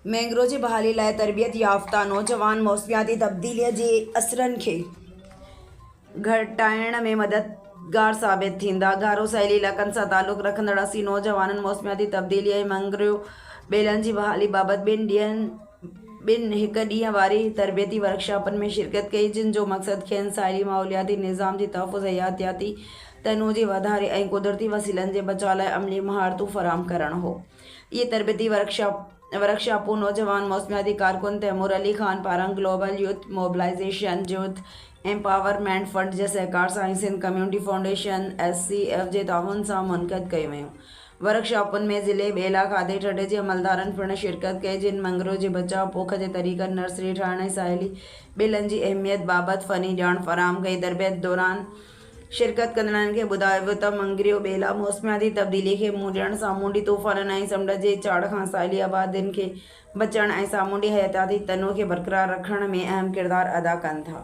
مينگرو جي بحالي لاء تربيت يافته نوجوان موسمياتي تبديلي جي اثرن کي گهٽائڻ ۾ مددگار ثابت ٿيندا. گهارو ساحلي علائقن سان تعلق رکندڙ 80 نوجوانن موسمياتي تبديلي ۽ مينگرو ٻيلن جي بحالي بابت ٻن ڏينهن ٻن هڪ ڏينهن واري تربيتي ورڪشاپن ۾ شرڪت ڪئي جن جو مقصد کين ساحلي ماحولياتي نظام جي تحفظ، حياتياتي تنوع جي واڌاري ۽ قدرتي وسيلن جي بچاء لاء عملي مهارتون فراهم ڪرڻ هو. اهي تربيتي ورڪشاپون نوجوان موسمياتي ڪارڪن تيمور علي خان پاران global youth mobilisation youth empowerment fund جي سهڪار سان ۽ Sindh community foundation, S C F, جي تعاون سان منعقد ڪيون ويون. ورڪشاپن ۾ ضلعي ٻيلا کاڌي ٺٽي جي عملدارن پڻ شرڪت ڪئي جن مڱرو جي بچاء، پوک جي طريقن، نرسري ٺاهڻ ۽ ساحلي ٻيلن جي اهميت بابت فني ڄاڻ فراهم ڪئي. تربيت دوران شرڪت ڪندڙن کي ٻڌايو ويو ته مڱريو ٻيلا موسمياتي تبديلي کي منهن ڏيڻ، سامونڊي طوفانن ۽ سمنڊ جي چاڙهه کان ساحلي آبادين کي بچائڻ ۽ سامونڊي حياتياتي تنوع کي برقرار رکڻ ۾ اهم ڪردار ادا ڪن ٿا.